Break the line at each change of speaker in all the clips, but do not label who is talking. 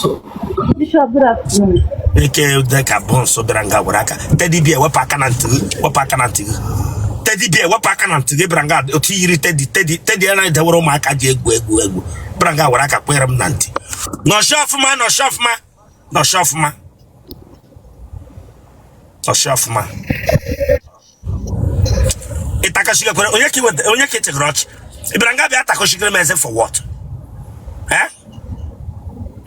Bishop, good afternoon.
Eke dị ka bọnsụ bịara nga were aka teddy bear, wepụ aka na ntị gị, wepụ aka na ntị gị. Teddy bear, wepụ aka na ntị gị. Bịara nga otu yiri teddy, teddy, teddy a na-edewere ụmụaka ji egwu egwu egwu. Bịara nga were aka kwere m na ntị. Nọchi ọfụma, nọchi ọfụma, nọchi ọfụma, nọchi ọfụma. Ị takọchigekwere onye ka iweta, onye ka ị chịgara ọchị? Ị bịara nga bịa takọchigere m eze for what? Eh?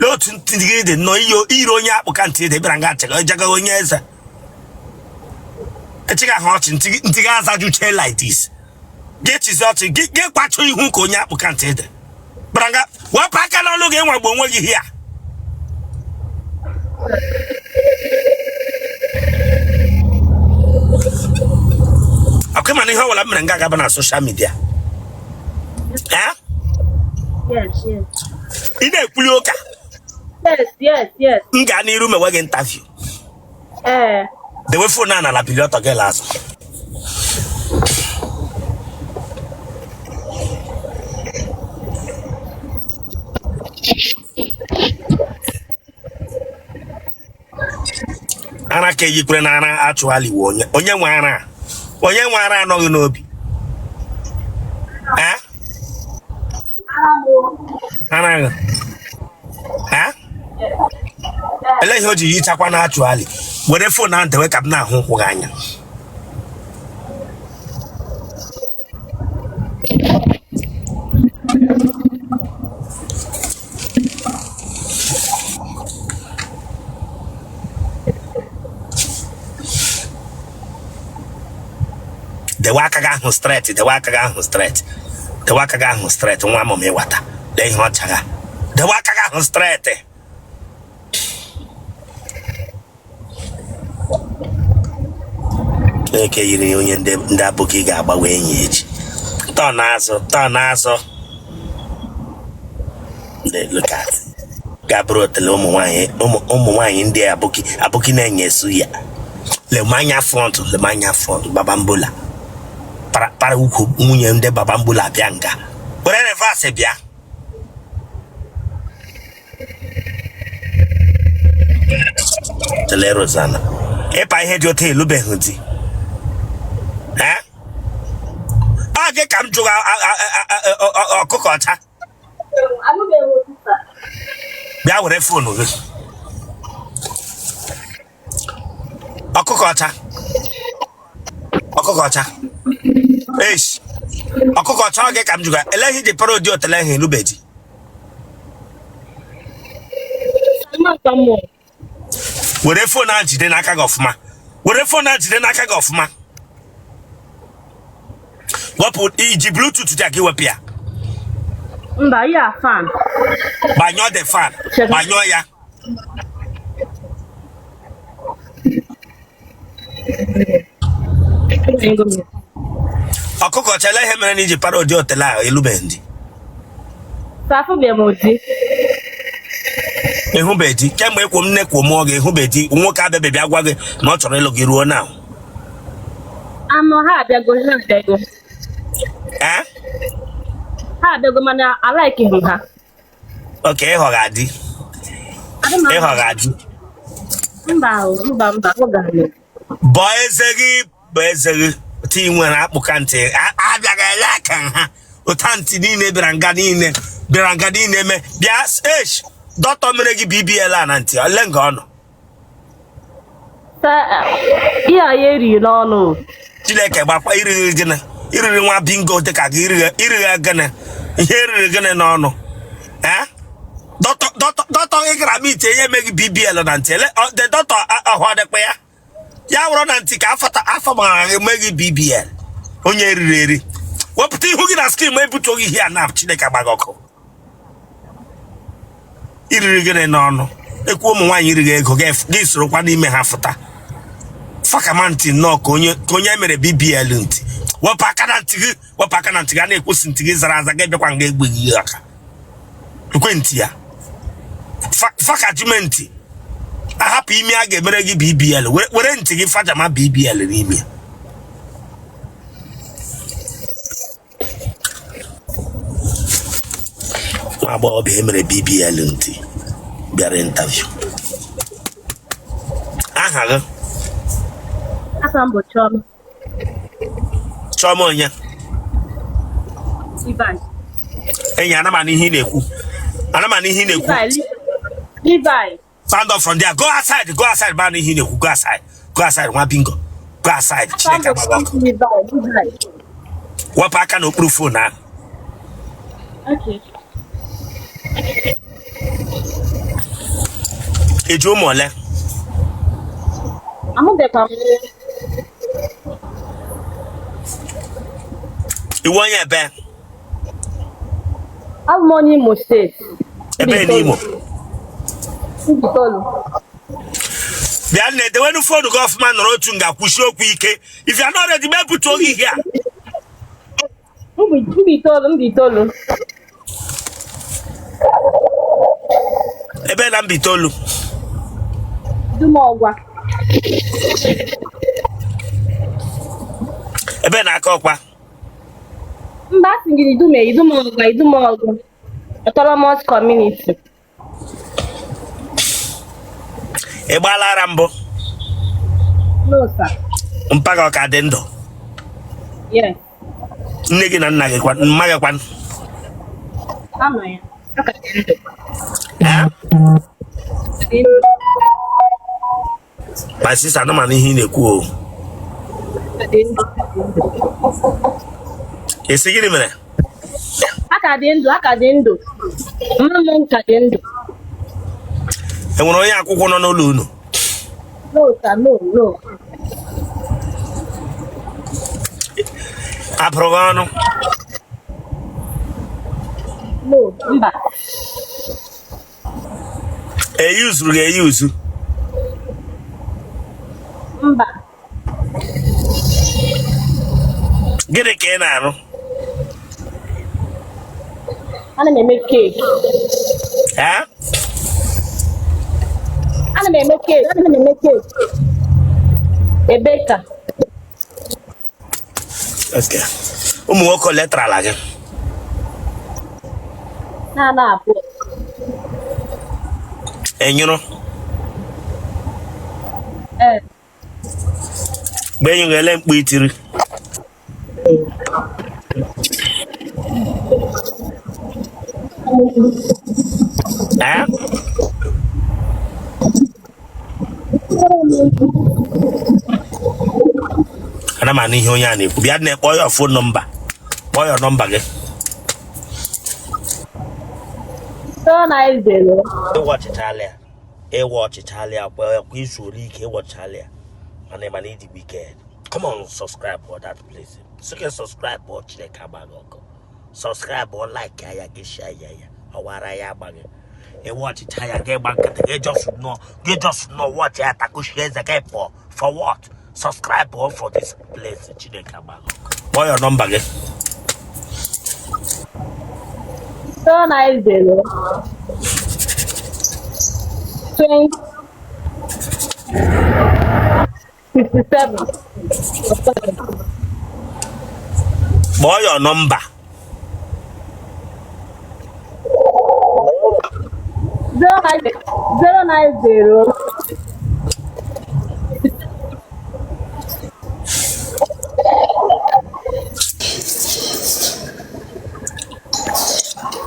Lee otu ntị gị dị nnọọ iyo iri onye akpụ ka ntị dị. Bịara nga chịga jaga onye eze echịga ahụ ọchị, ntị gị, ntị gị azajuche like this. Gị chizi ọchị gị, gị kwacho ihu ka onye akpụ ka ntị dị. Bịara nga wepụ aka n'ọnụ gị, nwagbo onwe gị hia. Ọkụ mana ihe ọbụla m mere nga agaba na social media. Eh?
Yes.
Ị na-ekwuli ụka?
Yes.
M gaa n'iru mewe gị interview?
Ee.
Dewe phone a n'ala, bilie ọtọ gị laa azụ. Ara ka eyikwere na ara achụghaliwo onye, onye nwe ara a? Onye nwe ara anọghị n'obi. Eh? Ara gị. Eh? Ele ihe o ji yichakwa na achụghali? Were phone ahụ dewe ka m na-ahụ ụkwụ gị anya. Dewe aka gị ahụ straight, dewe aka gị ahụ straight, dewe aka gị ahụ straight. Nwa mama ịwata, lee ihe ọcha ga. Dewe aka gị ahụ straight. Eke yiri onye ndị abụghị ga-agbanwe enyi echi. Tọọ n'azụ, tọọ n'azụ. Look at ga-abụrụ otele ụmụ nwaanyị, ụmụ nwaanyị ndị abụghị abụghị na-enye esu ya. Lemanya front, lemanya front. Babambola para para ukwu nwunye ndị babambola bịa nga were reverse bịa. Tele Rosanna, ịpa ihe dị otu elubeghị di. Eh? Ọ gị ka m jụrụ, ọkụkọ ọcha. Bịa were phone gị. Ọkụkọ ọcha, ọkụkọ ọcha, eish, ọkụkọ ọcha, ọ gị ka m jụga, ele ihe ji para ụdị otele ahụ elubeghị? Were phone ahụ jide n'aka gị ọfụma, were phone ahụ jide n'aka gị ọfụma. Wepụ iji bluetooth dị gị, wepụ ya.
Mba, ya fan.
Gbanyụọ the fan, gbanyụọ ya. Ọkụkọ ọcha, ele ihe mere na iji para ụdị otele ahụ elubeghị di?
Afụbeghị m di.
Ịhụbeghị di kemgbe ekwo m nne kwo mụọ gị? Ịhụbeghị di? Nwoke abịabe bịa gwa gị na ọ chọrọ ịlụ gị ruo na
Anọ ha abịago, ha abịago.
Eh?
Ha abịago, mana alikeghị m ha.
Okay, ịhọga di? Ịhọga di?
Mba, mba, mba, ọ gara.
Bọọ eze gị, bọọ eze gị. Otu ị nwere akpụka ntị abịaghị ele aka ha ụta ntị niile bịara nga niile, bịara nga niile eme bịa esh. Dọkịta mere gị BBL a na ntị, ole nga ọ nọ?
Ihe a ya eriri n'ọnụ.
Chineke gbakwa. Iriri gịnị? Iriri nwa bingo dịka gị, irighe gịnị? Ihe eriri gịnị n'ọnụ? Eh? Dọkịta ị gara meet ihe emeghị BBL na ntị, the dọkịta ọhụ ọdịkwa ya, ya wụrụ na ntị ka afọ mara gị meghị BBL. Onye eriri eri, wepụta ihu gị na screen ma ebutuoghị ihe a na Chineke agbaghị ọkụ. Iriri gịnị n'ọnụ? Ekwu ụmụ nwaanyị irighị ego gị sorokwa n'ime ha fụta fakama ntị nnọọ ka onye, ka onye mere BBL ntị. Wepụ aka na ntị gị, wepụ aka na ntị gị. A na-ekwusi ntị gị zara aza, gị bịakwa nga egbe gị aka ekwentị ya fakajumenti ahapụ imi a ga-emere gị BBL. Were ntị gị fajama BBL n'ime ya. Nwa agbọghọbịa emere BBL ntị. Bịara interview. Aha gị?
Afa m bụ Chioma.
Chioma onye?
Levi.
Enyi, ana m anụ ihe ị na-ekwu. Ana m anụ ihe ị na-ekwu.
Levi. Levi.
Stand up from there. Go outside. Go outside. Ma anụ ihe ị na-ekwu. Go outside. Go outside. Nwa bingo. Go outside.
Afa m
Chineke
bụ
agbawa ọkụ.
Levi. Levi.
Wepụ aka n'okpuru phone ahụ.
Okay.
I ji ụmụ ole?
Amụbekwa m nwa.
Ị wụ onye ebe?
Abụ m onye Imo steeti.
Ebe n'Imo?
Mbaitoli.
Bịa nne, dewenu phone gị ọfụma, nọrọ otu nga kwusie okwu ike. If you are not ready, mepụta oge ihe a.
Mbaitoli, Mbaitoli.
Ebe na Mbaitoli?
Idumọgwa.
Ebe na Akọkwa?
Mba, asị gị Idume, Idumọgwa, Idumọgwa. Autonomous Community.
Ị gbaala ara mbụ?
No, sir.
Mpa gị ọ ka dị ndụ?
Yes.
Nne gị na nna gị kwa, mma gị kwanụ?
Anọ ya. Ọ ka dị ndụ.
Eh?
Dị ndụ.
My sister, ana m anụ ihe ị na-ekwu o.
Dị ndụ.
Ị sị gịnị mere?
A ka dị ndụ, a ka dị ndụ. Mama m ka dị ndụ.
E nwere onye akwụkwọ nọ n'ụlọ unu?
No, sir, no, no.
A bụrụ gị ọnụ?
No, mba.
Eyuzuru gị eyuzu?
Mba.
Gịnị ka ị na-arụ?
Ana m eme keeki.
Eh?
Ana m eme keeki. Ana m eme keeki. Ebeka.
Okay. Ụmụ nwoke ole tarala gị?
Naanị abụọ.
Ị nyụrụ?
Ee.
Mgbe ị nyụrụ, ele mkpu i tiri? Eh? Ana m anụ ihe onye a na-ekwu. Bịa nne, kpọọ ya phone number, kpọọ ya number gị.
090.
Ịwọchichala ya, ịwọchichala ya kwa kwa izu ole ike ịwọchichala ya, mana ị mana ị dị wicked. Come on, subscribe for that place. Sị gị subscribe ọ, Chineke agba gị ọkụ. Subscribe ọ, like ya, gị share ya, ya ọwara ya agba gị. Ịwọchicha ya, gị gba nkịtị, gị just nọ, gị just nọ watch ya, takushi eze gị pụọ. For what? Subscribe ọ for this place. Chineke agba gị ọkụ. Kpọọ ya number gị.
090 20 57.
Kpọọ ya number.
090.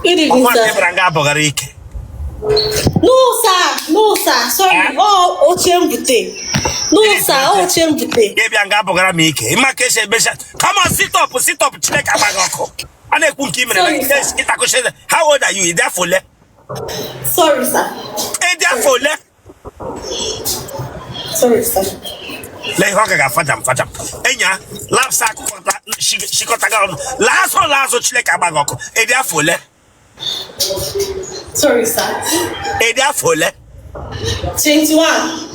Good evening,
Ọkwa
sir.
nke bịara nga abọghara ike.
No, sir. No, sir. Sorry.
Eh?
Oh, oche m bute. No, sir. Oh, oche m bute.
Gị bịa nga abọghara m ike. Ịma ka esi emecha. Come on, sit up, sit up. Chineke agbaghị ọkụ. A na-ekwu nke i mere.
Sorry, sir.
Ịtakụchi eze. How old are you? Ị dị afọ ole?
Sorry, sir.
Ị dị afọ ole?
Sorry, sir.
Lee ihe ọ gaga fajam fajam. Enya, lapsa akụkọta shikọta gị ọnụ. Laa azụ, laa azụ. Chineke agbaghị ọkụ. Ị dị afọ ole?
Sorry, sir.
Ị dị afọ ole?
21.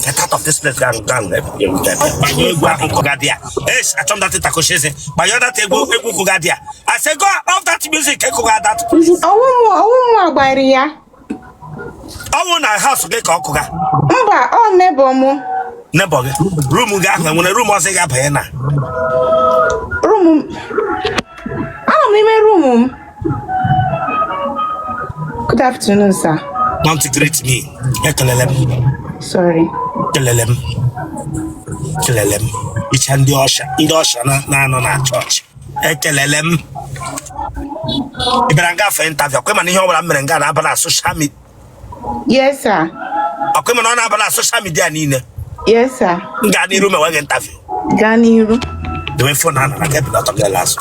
Get out of this place. Gang, gang. Gbanyụọ egwu ahụ kụga dị ya. Esh, achọ m that ịtakụchi eze. Gbanyụọ that egwu, egwu kụga dị ya. I say go off that music kụga that.
Ọwụ mụ gbara ya.
Ọnwụ na house gị ka ọ kụga?
Mba, ọ neighbour mụ.
Neighbour gị? Room gị ahụ, enwere room ọzọ ị ga-abanye na?
Room m. Anọ m n'ime room m. Good Good afternoon, sir.
Don't greet me. Ekelele m.
Sorry.
Kelele m. Kelele m. Icha ndị usher, ndị usher na-anọ na chọọchị. Ekelele m. Ị bịara nga for interview, ọkwa mana ihe ọ bụla m mere nga na-aba na social media.
Yes, sir.
Ọkwa mana ọ na-aba na social media niile.
Yes, sir.
M gaa n'iru mewe gị interview.
Gaa n'iru.
Dewe phone ahụ na gị ọtọ gị azụ.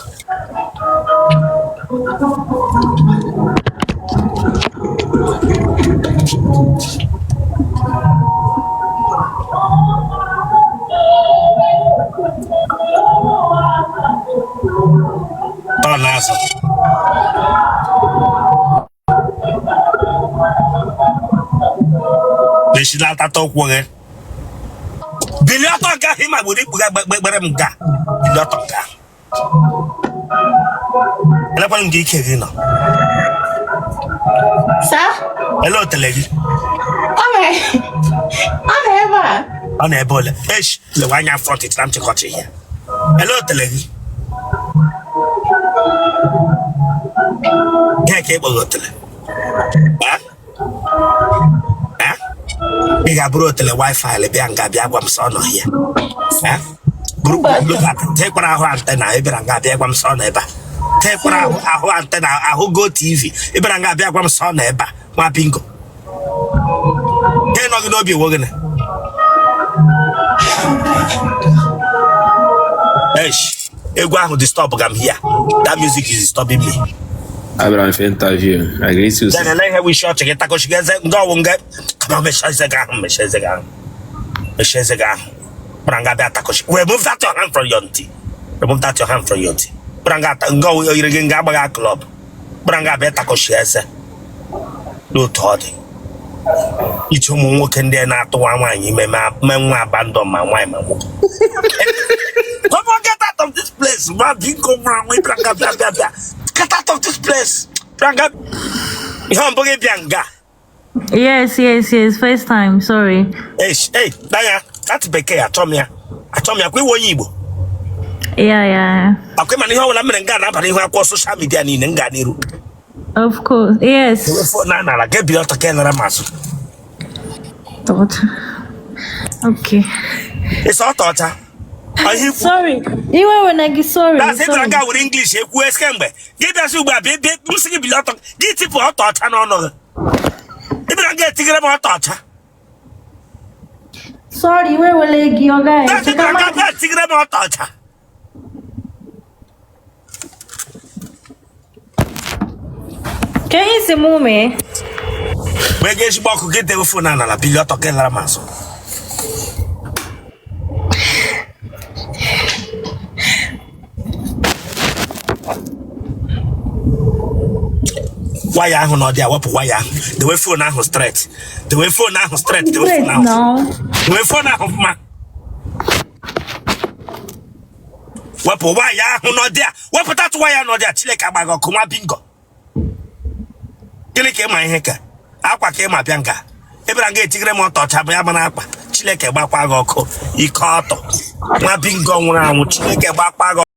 Tọ n'azụ. Mechilata ụkwụ gị. Bilie ọtọ nke ahụ ịma gburu ikpu gị gbere m nga. Bilie ọtọ nke ahụ. Elekwanụ m gị ike gị nọ.
Sir?
Ele otele gị.
Ọ nọ ọ nọ ebe a.
Ọ na ebe ole? Esh, lewe anya front tira m chịkọchị ya. Ele otele gị. Gịnị ka ị kpọrọ otele? Eh? Eh? Ị ga-abụrụ otele wifi bịa nga bịa gwa m sọ nọ ya. Eh? Buru tekwara ahụ antenna ị bịara nga bịa gwa m sọ nọ ebe a. Tekwara ahụ ahụ antenna ahụ GOtv ị bịara nga bịa gwa m sọ nọ ebe a nwa bingo. Gịnị nọ gị n'obi ewo gịnị? Eish, egwu ahụ disturb ga m here. That music is disturbing me.
Abịara m for interview. I greet you,
Then
sir.
ele ihe wishi ọchị gị takoshi eze ndị ọwụ nga kama mechie eze gị ahụ mechie eze gị ahụ mechie eze gị ahụ kpara nga bịa takoshi. Remove that your hand from your ntị. Remove that your hand from your ntị. Kpara nga nga ọwụ oyiri gị nga agbagha club. Kpara nga bịa takoshi eze. N'otu ọ dị iche ụmụ nwoke ndị na-atụwa nwaanyị ime ma mee nwa abandon ma nwaanyị ma nwoke. Come on, get out of this place. Man, bingo, man, we bịa bịa bịa bịa. Get out of this place. Bịa nga. Ihe ọ bụghị bịa nga.
Yes. First time. Sorry.
Hey, hey, danya, that bekee achọ m ya. Achọ m ya kwa iwe onye Igbo.
Yeah.
Akwa mana ihe ọbụla m mere nga na-abara ihu akwụkwọ social media niile m gaa n'iru.
Of course. Yes.
Phone na nara gị bili ọtọ ka ị nara m azụ.
Thought. Okay.
Ịsa ọtọ ọcha. Ọ ihe ikwu.
Sorry. Iwe when I get sorry.
That's it,
Sorry.
nga were English ekwu esi kemgbe. Gị bịazi ugbu a bịa bịa m sị gị bili ọtọ gị tipụ ọtọ ọcha n'ọnụ gị. Ị bịara nga etigere m ọtọ ọcha.
Sorry, iwe wele gị ọga.
That's it, nga bịa etigere m ọtọ ọcha.
Can you see me?
Mgbe gị ezigbo ọkụ gị dewe phone n'ala bili ọtọ ka ị nara m azụ. Waya ahụ na ọ dị awepụ waya ahụ. Dewe phone ahụ straight. Dewe phone ahụ straight. Dewe phone ahụ.
No.
Dewe phone ahụ mma. Wepụ waya ahụ n'ọdị a. Wepụtatụ waya n'ọdị a. Chineke agbaghị ọkụ nwa bingo. Gịnị ka ịma ihe ka akwa ka ịma bịa nga ị bịara nga etigere m ọtọ ọcha bụ ya mara akpa. Chineke gbakwa gị ọkụ ike ọtọ nwa bingo nwụrụ anwụ. Chineke gbakwa gị.